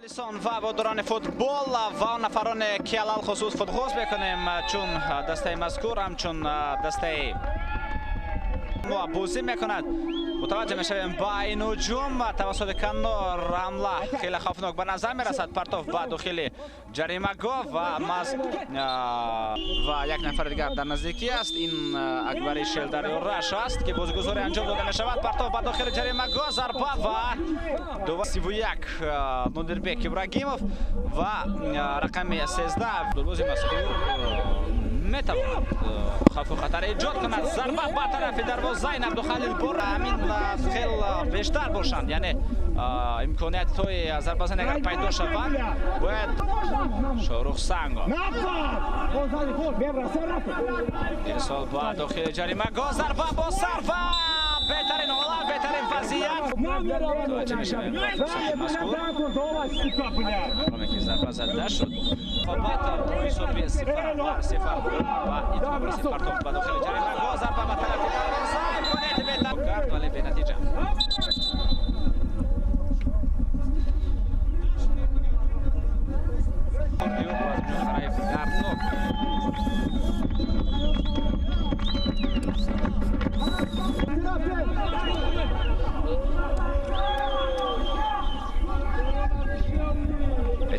Мухлисон ва ҳаводорони футбол ва он нафароне ки алалхусус футбол мекунем, чун дастаи мазкур ҳамчун дастаи мо бозӣ мекунад. Мутаваҷҷеҳ мешавем ба ин ҳуҷум тавассути канор ҳамла хеле хавфнок ба назар мерасад. Партов ба дохили ҷаримагоҳ ва маз ва як нафари дигар дар наздикӣ аст. Ин Акбари Шелдариё Раш аст ки бозигузорӣ анҷом дода мешавад. Партов ба дохили ҷаримагоҳ, зарба ва 21 Нодирбек Ибрагимов ва рақами 13 дарвозаи мазкур метавонад хавфу хатар эҷод кунад. Зарба ба тарафи дарвозаи Абдухалил Бор. Ҳамин хел бештар бошанд, яъне имкониятҳои зарбазанӣ агар пайдо шаванд, бояд Шоҳрух Сангов ирсол ба дохили ҷаримагоҳ, зарба бо сар ва беҳтарин ҳолат, беҳтарин вазъият. Мутаваҷҷеҳ мешавем ба фурсати мазкур, ҳангоме ки зарба зада шуд. Рақобат бо ҳисоби 0-0 ба итмом расид. Партов ба дохили ҷаримагоҳ, зарба ба тарафи дарвоза, имконияти беҳтар кард, вале бенатиҷа. Дарднок.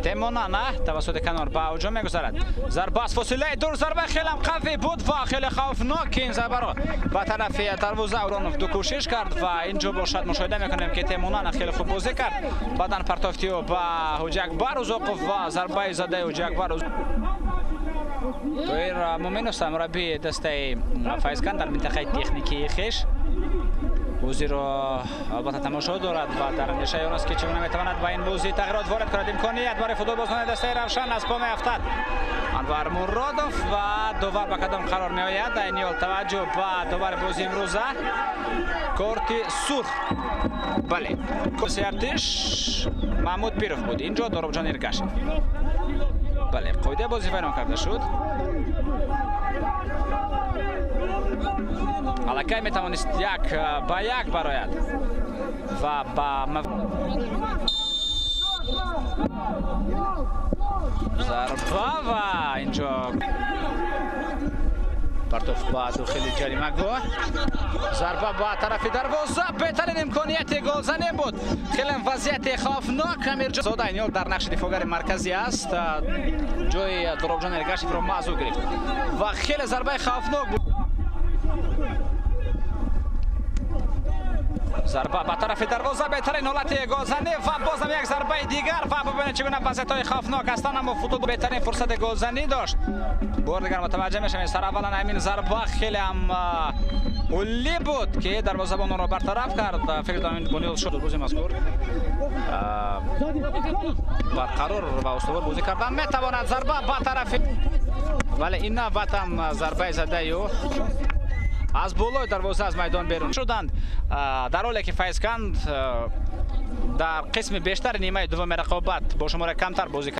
Темонана тавассути канор ба ҳуҷум мегузарад. Зарба аз фосилаи дур, зарба хеле қавӣ буд ва хеле хавфнок. Ин зарбаро ба тарафи дарвоза Уронов ду кӯшиш кард ва инҷо бошад мушоҳида мекунем ки Темонана хеле хуб бозӣ кард. Баъдан партофти ӯ ба Ҳуҷакбар Узоқов ва зарбаи задаи Ҳуҷакбар. Тоир Муминов, сармураббии дастаи Файзканд, дар минтақаи техникии хеш бозиро албатта тамошо дорад ва дар андешаи он аст ки чӣ гуна метавонад ба ин бозӣ тағйирот ворид кунад. Имконият барои футболбозони дастаи Равшан аз по меафтад. Анвар Муродов ва довар ба кадом қарор меояд? Айни ҳол таваҷҷӯҳ ба довари бозии имрӯза, корти сурх. Бале, артиш Маҳмуд Пиров буд, инҷо Доробҷон Иргашев. Бале, қоидаи бозӣ вайрон карда шуд. Аллакай метавонист 1-1 барояд ва ба зарба ва инҷо партов ба дохили ҷаримагоҳ, зарба ба тарафи дарвоза, беҳтарин имконияти голзанӣ буд. Хеле вазъияти хавфнок. Амирҷонзода ин ҳол дар нақши дифоъгари марказӣ аст, ҷои Доробҷон Эргашевро маъзур гирифт ва хеле зарбаи хавфнок буд. Зарба ба тарафи дарвоза, беҳтарин ҳолати голзанӣ ва бозам як зарбаи дигар ва бубинед чӣ гуна вазъиятҳои хавфнок ҳастанд, аммо футбол беҳтарин фурсати голзанӣ дошт. Бор дигар мутаваҷҷеҳ мешавем, сараввалан ҳамин зарба хеле ҳам олӣ буд ки дарвозабон онро бартараф кард. Фикр дорам бунёд шуд. Рӯзи мазкур барқарор ва устувор бозӣ кардан метавонад. Зарба ба тарафи, вале ин навбат ҳам зарбаи задаи ӯ аз болои дарвоза аз майдон берун шуданд. Дар ҳоле ки Файзканд дар қисми бештари нимаи дуввуми рақобат бо шумораи камтар бозӣ